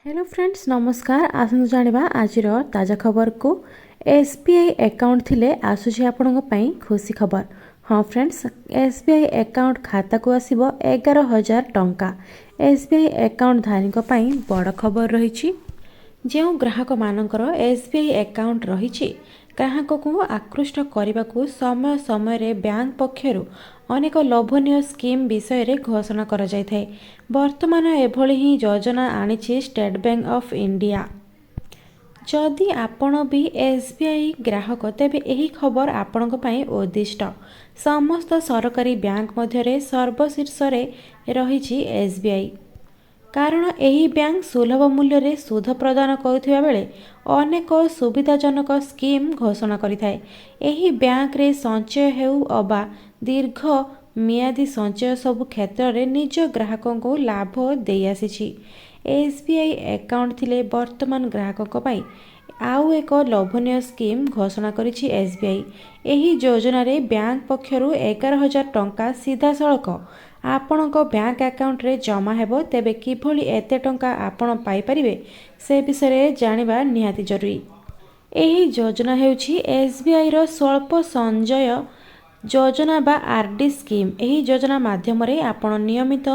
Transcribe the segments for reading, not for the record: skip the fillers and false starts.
Hello friends, ନମସ୍କାର। ଆସନ୍ତୁ ଜାଣିବା ଆଜିର ତାଜା ଖବରକୁ। ଏସ୍ ବି I account ଥିଲେ ଆସୁଛି ଆପଣଙ୍କ ପାଇଁ ଖୁସି ଖବର। ହଁ friends, S B I account ଖାତାକୁ ଆସିବ 11,000 ଟଙ୍କା। ଏସ୍ ବି I ଆକାଉଣ୍ଟଧାରୀଙ୍କ ପାଇଁ ବଡ଼ ଖବର ରହିଛି। ଯେଉଁ ଗ୍ରାହକମାନଙ୍କର ଏସ୍ ବି I account ରହିଛି, ଗ୍ରାହକଙ୍କୁ ଆକୃଷ୍ଟ କରିବାକୁ ସମୟ ସମୟରେ ବ୍ୟାଙ୍କ ପକ୍ଷରୁ ଅନେକ ଲୋଭନୀୟ ସ୍କିମ୍ ବିଷୟରେ ଘୋଷଣା କରାଯାଇଥାଏ। ବର୍ତ୍ତମାନ ଏଭଳି ହିଁ ଯୋଜନା ଆଣିଛି ଷ୍ଟେଟ୍ ବ୍ୟାଙ୍କ ଅଫ୍ ଇଣ୍ଡିଆ। ଯଦି ଆପଣ ବି ଏସ୍ ବି I ଗ୍ରାହକ, ତେବେ ଏହି ଖବର ଆପଣଙ୍କ ପାଇଁ ଉଦ୍ଦିଷ୍ଟ। ସମସ୍ତ ସରକାରୀ ବ୍ୟାଙ୍କ ମଧ୍ୟରେ ସର୍ବଶୀର୍ଷରେ ରହିଛି ଏସ୍ ବି I. କାରଣ ଏହି ବ୍ୟାଙ୍କ ସୁଲଭ ମୂଲ୍ୟରେ ସୁଧ ପ୍ରଦାନ କରୁଥିବା ବେଳେ ଅନେକ ସୁବିଧାଜନକ ସ୍କିମ୍ ଘୋଷଣା କରିଥାଏ। ଏହି ବ୍ୟାଙ୍କରେ ସଞ୍ଚୟ ହେଉ ଅବା ଦୀର୍ଘ ମିଆଦୀ ସଞ୍ଚୟ, ସବୁ କ୍ଷେତ୍ରରେ ନିଜ ଗ୍ରାହକଙ୍କୁ ଲାଭ ଦେଇଆସିଛି। ଏସ୍ ବି I account ଥିଲେ ବର୍ତ୍ତମାନ ଗ୍ରାହକଙ୍କ ପାଇଁ ଆଉ ଏକ ଲୋଭନୀୟ ସ୍କିମ୍ ଘୋଷଣା କରିଛି ଏସ୍ ବି I. ଏହି ଯୋଜନାରେ ବ୍ୟାଙ୍କ ପକ୍ଷରୁ 11,000 ଟଙ୍କା ସିଧାସଳଖ ଆପଣଙ୍କ ବ୍ୟାଙ୍କ ଆକାଉଣ୍ଟରେ ଜମା ହେବ। ତେବେ କିଭଳି ଏତେ ଟଙ୍କା ଆପଣ ପାଇପାରିବେ, ସେ ବିଷୟରେ ଜାଣିବା ନିହାତି ଜରୁରୀ। ଏହି ଯୋଜନା ହେଉଛି ଏସ୍ ବି ଆଇର ସ୍ୱଳ୍ପ ସଞ୍ଚୟ ଯୋଜନା ବା ଆର୍ ଡି ସ୍କିମ୍। ଏହି ଯୋଜନା ମାଧ୍ୟମରେ ଆପଣ ନିୟମିତ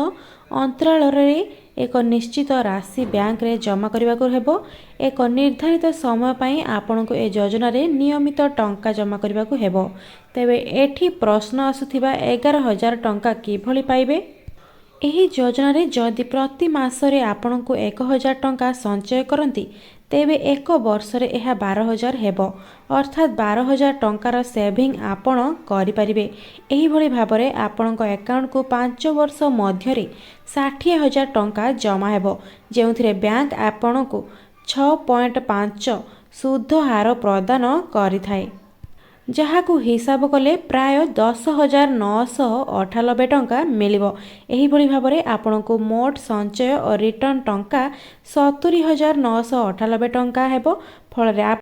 ଅନ୍ତରାଳରେ ଏକ ନିଶ୍ଚିତ ରାଶି ବ୍ୟାଙ୍କରେ ଜମା କରିବାକୁ ହେବ। ଏକ ନିର୍ଦ୍ଧାରିତ ସମୟ ପାଇଁ ଆପଣଙ୍କୁ ଏ ଯୋଜନାରେ ନିୟମିତ ଟଙ୍କା ଜମା କରିବାକୁ ହେବ। ତେବେ ଏଠି ପ୍ରଶ୍ନ ଆସୁଥିବା, 11,000 ଟଙ୍କା କିଭଳି ପାଇବେ? ଏହି ଯୋଜନାରେ ଯଦି ପ୍ରତି ମାସରେ ଆପଣଙ୍କୁ 1000 ଟଙ୍କା ସଞ୍ଚୟ କରନ୍ତି, ତେବେ ଏକ ବର୍ଷରେ ଏହା 12,000 ହେବ। ଅର୍ଥାତ୍ 12,000 ଟଙ୍କାର ସେଭିଂ ଆପଣ କରିପାରିବେ। ଏହିଭଳି ଭାବରେ ଆପଣଙ୍କ ଆକାଉଣ୍ଟକୁ 5 ବର୍ଷ ମଧ୍ୟରେ 60,000 ଟଙ୍କା ଜମା ହେବ, ଯେଉଁଥିରେ ବ୍ୟାଙ୍କ ଆପଣଙ୍କୁ 6.5 ସୁଧ ହାର ପ୍ରଦାନ କରିଥାଏ, ଯାହାକୁ ହିସାବ କଲେ ପ୍ରାୟ 10,998 ଟଙ୍କା ମିଳିବ। ଏହିଭଳି ଭାବରେ ଆପଣଙ୍କୁ ମୋଟ ସଞ୍ଚୟ ଓ ରିଟର୍ଣ୍ଣ ଟଙ୍କା 70,998 ଟଙ୍କା ହେବ। ଫଳରେ